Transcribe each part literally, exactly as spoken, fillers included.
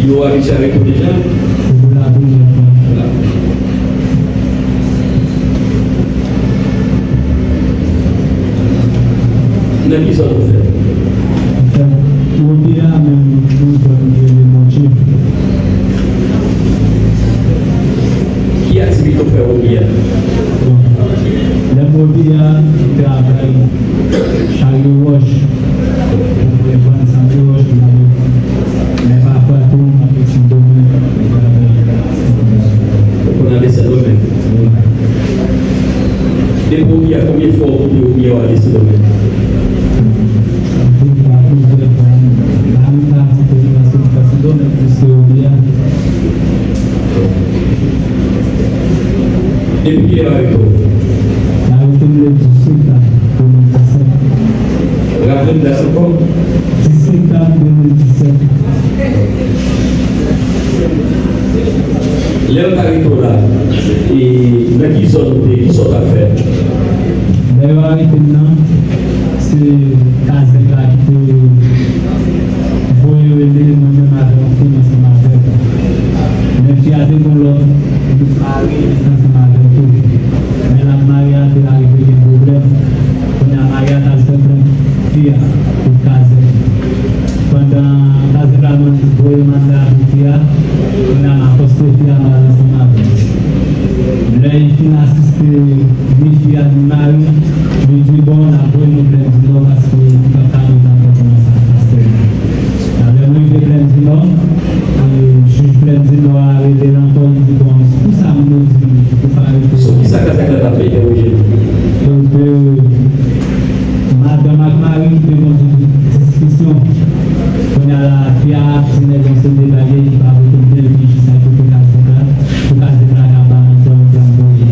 Yo abitye avèk ou deja? Se pou la premyè fwa. Nan ki zòn ou fèt? Mwen fèt Wobi a, men yon zòn ki rele Monche. Ki aktivite w fè Wobi a? Bon, lè m Wobi a, m travay charyo wòch. Mwen vann sa m te wè, men pafwa tou, mwen ap Sendomeng. Ou konn ale Sendomeng? Wi. Depi w ye a, konbyen fwa w kite w ye a w ale Sendomeng? Depi fwa, plizyè fwa, wi. La menm pa kite w ye a, se Sendomeng plis ke w ye a. Depi kilè yo arete w? Yo arete m le dis septanm de mil disèt. Raple m dat ankò. Dis septanm de mil disèt. Lè yo t arete w la, e nan ki zòn ou te ye, kisa w t ap fè? Lè yo arete m nan, se kazèk la ki te voye rele mwen menm avè yon fi m ansanm avè l. Men fi a te gen lòt, li mare li ansanm avè l tou. Men la mari a te arive gen pwoblèm. Kounye a mari a t al fè plent fi a kont kazèk. Pandan kazèk la mande voye manda pou fi a, kounye a m akoste fi a m al ansanm avè l. Lè li fin asiste ni fi a ni mari, li di, "Bon, n ap voye nou plent Dinò paske li p ap ka met ankò kòman sa pase." Talè m rive plent Dinò, e jij plent Dinò a rele l ankò, li di, "Bon, pou sa moun yo di m ou pa rete." Sou kisa kazèk la t ap entèwoje l? Donk, e, madanm ak mari ki te gon diskisyon. Kounye a la, fi a ap di nèg yon seri de bagay ki pa pote l byen, epi jis a kite kazèk la, pou kazèk la ka ba manda yon plan voye.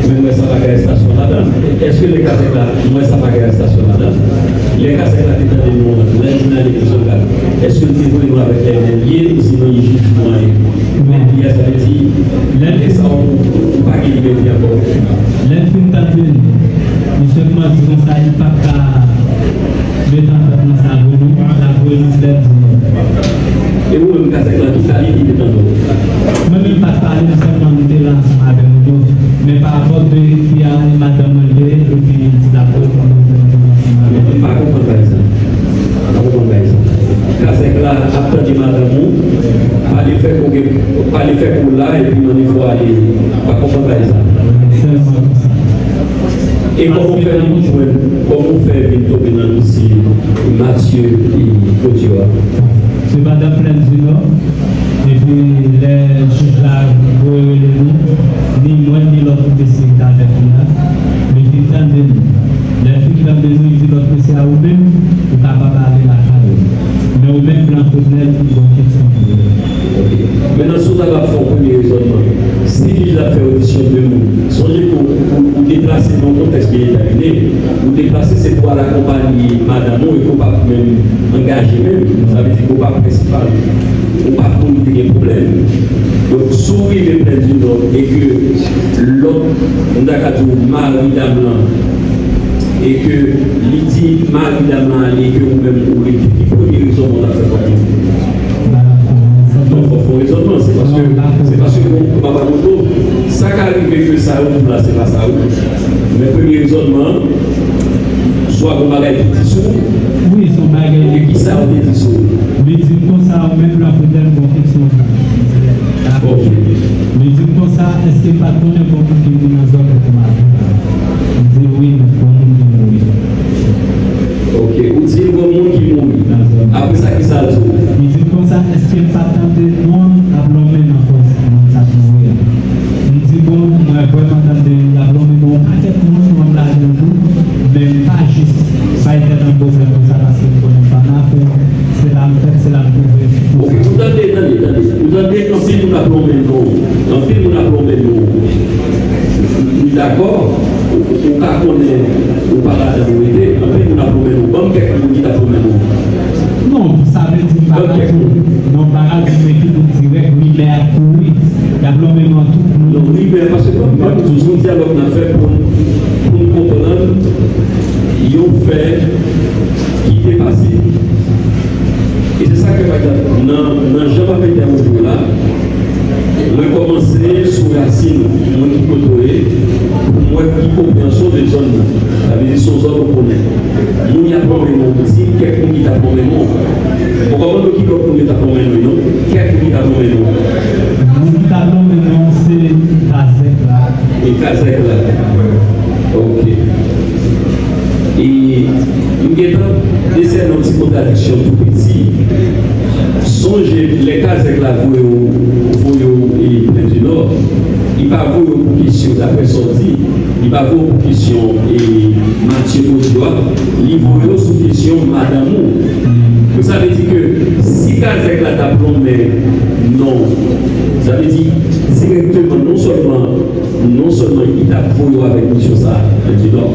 Men m wè sa pa gen arestasyon ladan. Èske lè kazèk la, m wè sa pa gen arestasyon ladan. Lè kazèk la te tande nou an, lè l di n ale prizon gad, èske l te voye nou avèk lèlè l ye, ou sinon li jis nou anyen? Men li a, sa vle di, lè l te sa, ou, ou pa gen libète ankò. Lè l fin tande n, misye kòmanse di konsa, li p ap ka met antant nan sa pou nou, l ap voye nou plent Dinò. E ou menm, kazèk la, ki kalite de tande w? Mwen menm pa t pale, m sèlman m te la ansanm avè moun yo. Men pa rapò de fi a e madanm mwen te ye, epi li di l ap voye nou plent Dinò ansanm avè l. M pa konprann bagay sa. M pa konprann bagay sa. Kazèk la ap tande madanm ou, pa lefètke w gen, pa lefètke w la, epi mande fò ale, m pa konprann bagay sa. Sèlman konsa. E kòman w fè vin jwenn, kòman w fè vin tonbe nan dosye Mathieu e Claudio a? Se pandan plent Dinò, epi lè jij la voye rele nou, ni mwen, ni lòt mesye ki t avèk li a, li fin tande nou. Lè l fin tande nou, li di lòt mesye a, "Ou menm, ou kapab ale lakay ou. Men ou menm, Blanco Nèg, m gen yon kesyon pou ou." Ok. Mentnan, si w ta ka fè yon premye rezònman, si jij la fè odisyon de moun, sonje ke w, w, w deplase nan yon kontèks byen detèmine, w deplase se pou al akonpaye madanm ou e ke w p ap menm angaje menm, sa vle di ke w p ap prensipal, ou p ap moun ki te gen pwoblèm. Donk, si w rive plent Dinò e ke lòt, m ta ka di w, mari dam lan, e ke li di mari dam lan ale, ke ou menm ou rete, ki premye rezònman w t ap fè kòm moun? Donk, fò w fè yon rezònman, se paske, se paske, bon, papa Moto, sa ka rive ke sa yo di w la, se pa sa, wi. Men premye rezònman an, swa gon bagay ki di sou ou, wi, se yon bagay, e ki sa yo te di sou ou? Li di m konsa, ou menm la, poutèt gon kesyon. Ok. Li di m konsa, èske m pa t konnen gon moun ki mouri nan zòn nan pou maten an? M di wi, gon moun ki mouri. Ok, ou di l gon moun ki mouri. Nan zòn. Apre sa, ki sa l di w? Li di m konsa, èske m pa t tande non l ap lonmen nan kò moun sa k mouri a? M di bon, mwen vrèman tande y ap lonmen non yon pakèt moun, mwen m ladan l tou, men m pa jis bay tèt mwen pwoblèm konsa paske m konnen m pa nan afè. Se la m fèt, se la m twouve. Ok, ou tande, tande, tande. Ou tande anpil moun ap lonmen non. Anpil moun ap lonmen non. M dakò, ou, ou ka konnen ou pa ladan ou rete, anpil moun ap lonmen non. Ban m kèk moun ki t ap lonmen non. Non, sa vle di m pa ka di w. Non, m pa ka di w, men ki moun dirèk, rimè ap kouri. Y ap lonmen non tout moun. Non, rimè, paske ban m, ban m di w, se yon dyalòg n ap fè pou n, pou n konprann yon fè ki te pase. E se sa ke Pa egzanp, nan, nan jan m ap entèwoje w la, mwen kòmanse sou rasin, mwen ki kote w ye, pou m wè ki konpreyansyon de zòn nan. Sa vle di se yon zòn ou konnen. Moun y ap nonmen non, di m kèk moun ki t ap nonmen non. Mwen pa mande w ki lòt moun yo t ap nonmen non, non. Kèk moun ki t ap nonmen non. Moun ki t ap nonmen non, se Kazèk la. E Kazèk la. Ok. E m gentan desène yon ti kontradiksyon tou piti. Sonje, lè Kazèk la voye w, voye w, e, Plèn di Nò, li pa voye w pou kesyon, daprè sa w di, li pa voye w pou kesyon, e, Matye Kodiwa, li voye w sou kesyon madanm ou. Donk, sa vle di ke si Kazèk la t ap nonmen non, sa vle di dirèkteman, non sèlman non sèlman li t ap voye w avèk misyon sa a, Plèn di Nò.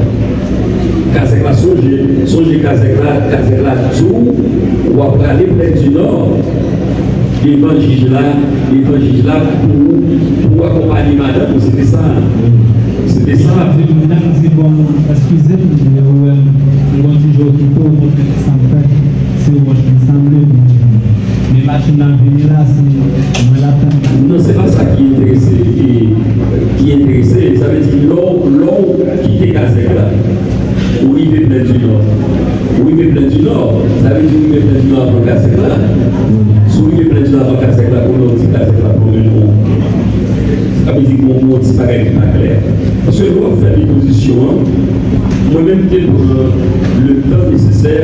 Kazèk la sonje, sonje Kazèk la, Kazèk la di w, w ap prale Plèn di Nò, devan jij la, devan jij la pou, pou w akonpaye madanm ou, se te sa. Se te sa. Di m, di m, bon, eskize m, ou wè m, m gon ti je okipe w, ou konprann sa m fè. Se wòch li sanble, men machin nan vini la, se mwen l ap tann. Non, se pa sa ki enterese, ki, ki enterese. Sa vle di, lè w, lè w kite Kazèk la, ou rive Plèn di Nò. Ou rive Plèn di Nò, sa vle di ou rive Plèn di Nò avan Kazèk la. Si w rive Plèn di Nò avan Kazèk la, kounye a w di Kazèk la pran men nou. Sa vle di gon, gon ti bagay ki pa klè. Paske lè w ap fè depozisyon an, mwen menm m te pran le tan nesesè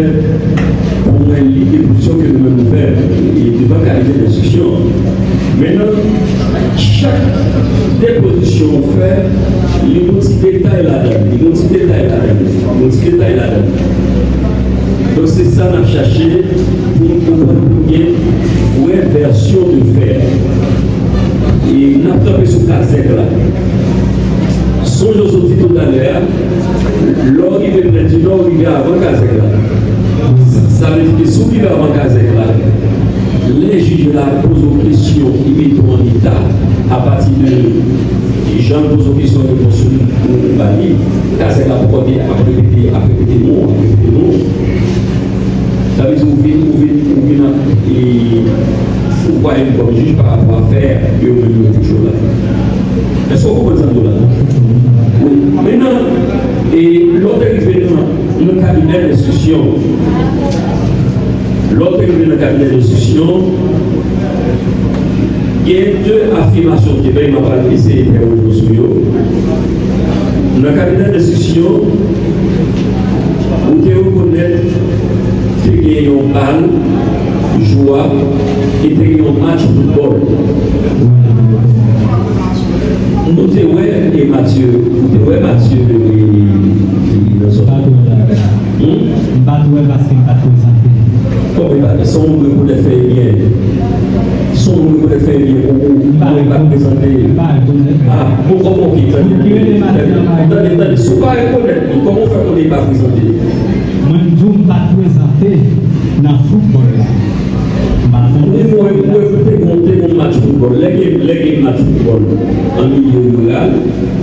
pou mwen li depozisyon ke nou menm nou fè, e, devan kabinè enstriksyon an. Mentnan, chak depozisyon ou fè, li gon ti detay ladan l, li gon ti detay ladan l, li gon ti detay ladan l. Donk, se sa n ap chache pou n konprann, pou n gen vrè vèsyon de fè. E n ap kanpe sou Kazèk la. Sonje w sot di toutalè a, lè w rive Plèn di Nò, w rive avan Kazèk la. Sa vle di ke si w rive avan Kazèk la, lè jij la poze w kesyon, li mete w an eta apati de jan l poze w kesyon, repons ou, ou ba li, Kazèk la poko gen, ap repete, ap repete non, ap repete non. Sa vle di ou vin, ou vin, ou vin ap, e, ou vwaye m kòm jij pa rapò a fè yo menm yo te jwe la. Èske w konprann sa m di w la? Wi. Mentnan, e, lè w te rive nan, nan kabinè enstriksyon, lè w te rive nan kabinè enstriksyon, gen de afimasyon ke m ap pral eseye fè reponn sou yo. Nan kabinè enstriksyon, ou te rekonèt te gen yon bal jwa e te gen yon match foutbòl. Nou te wè, e Matye, nou te wè Matye, e, e, nan zòn. Hmm? M pa t wè paske m pa t prezante. Kòman e pa, se yon moun rekonèt fè byen. Se yon moun rekonèt fè byen, ou, ou, ou pa rekonèt prezante. M pa rekonèt. Ah, bon, kòman, ok, tande, tande, tande, tande, si w pa rekonèt li, kòman w fè konnen li pa prezante? Mwen, m di w, m pa t prezante nan foutbòl la. M pa t prezante. Ou wè, ou wè, ou te gon, te gon match foutbòl. Lè gen, lè gen match foutbòl an milye riral,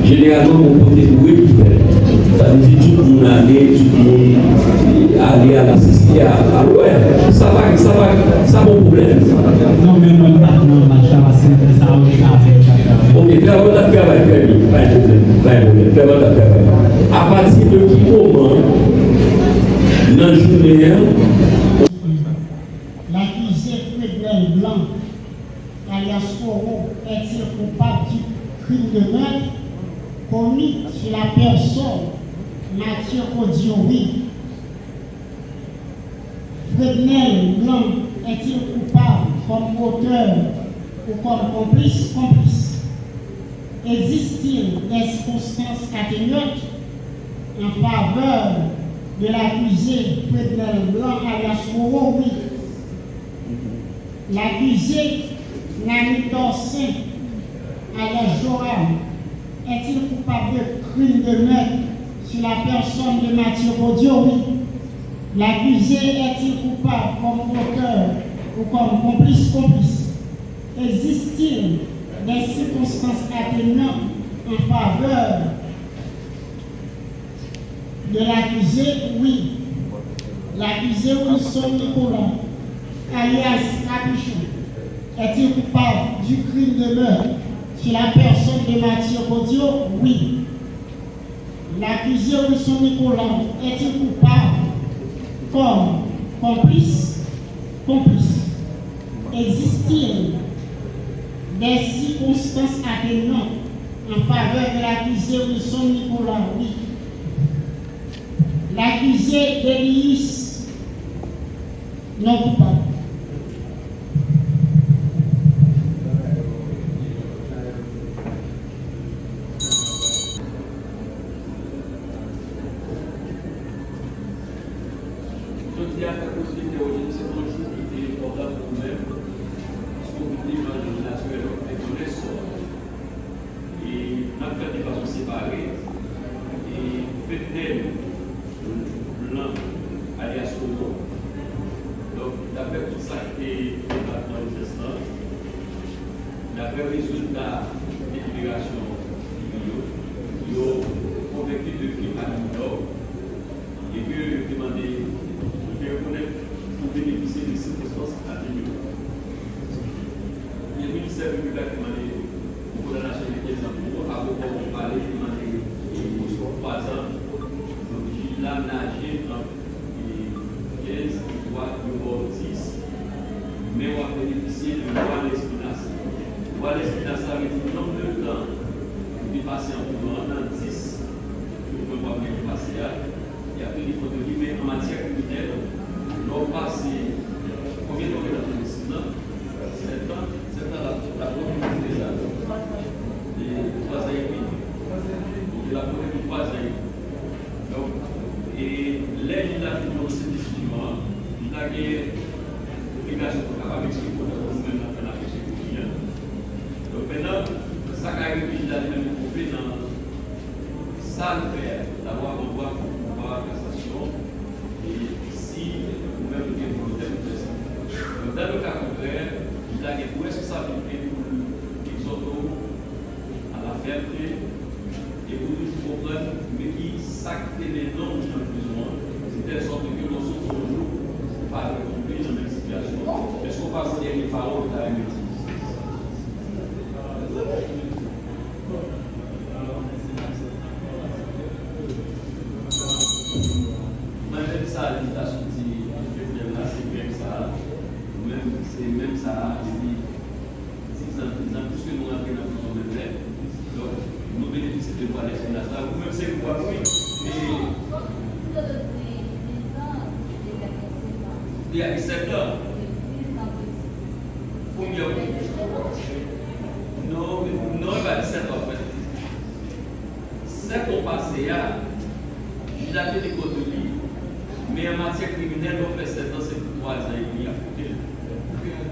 jeneralman, gon kote boure ki fèt. Sa vle di tout moun ale, tout moun ale al asiste a, al wè. Sa pa, sa pa, sa pa yon pwoblèm, sa. Non, men mwen, m pa t nan match la, paske sa yo ka fè, sa ka fè. Ok, Trèvòl t ap travay trè byen, pa yon pwoblèm, pa yon pwoblèm. Trèvòl t ap travay. Apati de ki moman nan jounen an, L'accusé Frednel Blanc, alias Roro, est-il coupable du crime de meurtre commis sur la personne Mathieu Codiori? Frednel Blanc est-il coupable comme auteur ou comme complice? Complice. Existe-t-il des circonstances atténuantes en faveur de l'accusé Frednel Blanc alias Roro? Oui. L'accusé Nani Dorcin alias Joram est-il coupable de crime de meurtre sur la personne de Mathieu Codiori? L'accusé est-il coupable comme auteur ou comme complice? Complice. Existe-t-il des circonstances atténuantes en faveur de l'accusé? Oui. L'accusé Wilson Nicolas alias Capuchon, est-il coupable du crime de meurtre sur la personne de Mathieu Codio? Oui. L'accusé Wilson Nicolas est-il coupable comme complice? Complice. Existe-t-il des circonstances atténuantes en faveur de l'accusé Wilson Nicolas? Oui. L'accusé Delius non coupable. Jodi a, fè pwosedir entèwojeni se yon jou ki te enpòtan pou ou menm, paske w vin devan jij natirèl, w ap fè konnen sò a. E n ap fè l de fason separe. E Fednel Blanc, alyas Kolo. Donk, daprè tout sa ki te debat nan ozans lan, daprè rezilta deliberasyon yo, yo konvenki de ke pa gen minò, e ke yo te mande, yo te rekonèt pou benefisye de sikonstans atenyante. E minis sèvis piblik la te mande pou kondanasyon de kenz an pou avoka w pale, li mande, e, twa zan. Donk, jij la naje ant, e, kenz e twa, yo ba w dis, men w ap benefisye de lwa Lespinasse. Lwa Lespinasse la vle di nonb de tan ou te pase an prizon an nan dis, pou mwen pa byen pase a, y ap teni kont de li, men an matyè kriminèl, lè w pase, konbyen tan w gen nan prizon isit lan? Sèt an, sèt an l ap, l ap konte pou sa. E twa zan edmi. Ok, l ap konte pou twa zan edmi. Donk, e lè jij la fin pwononse desizyon an, jij la gen obligasyon pou l kapab eksplike kòrèkteman nou menm nan fè n ap eksplike li an. Donk, mentnan, sa ka rive jij la li menm li twonpe nan sa l fè a, dabò, avanvwa pou pouvwa kasasyon, e si ou menm ou gen volonte pou fè sa. Donk, dans le cas contraire, jij la gen tout responsablite pou l egzòte w à la fermeté, e pou toujou konprann men ki sa k te mennen w nan prizon an, de tèl sòt ke lè w soti yon jou, ou pa dwe tonbe nan menm sitiyasyon an. Èske w pa gen dènye pawòl ou ta renmen di? Mwen menm sa, li ta sou di, Fednel la, se menm sa. Mwen menm, se menm sa, depi dis an, kenz an, piske nou rantre nan prizon menm lè. Donk, nou benefisye de lwa Lespinasse la. Ou menm se lwa nou, wi. E, li a disèt an. Kounye a, non, non, e pa disèt an, an fèt. Sèt an pase a, jij la teni kont de li, men an matyè kriminèl, lè w fè sèt an, se pou twa zan edmi y ap koute l.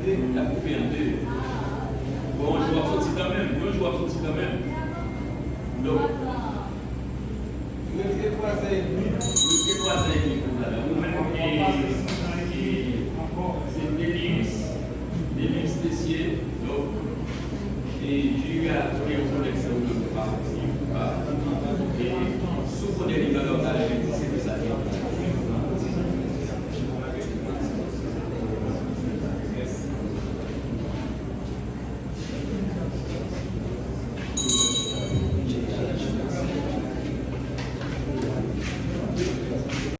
Y ap koupe an de. Bon, yon jou w ap soti kanmenm, yon jou w ap soti kanmenm. Donk, retire twa zan edmi,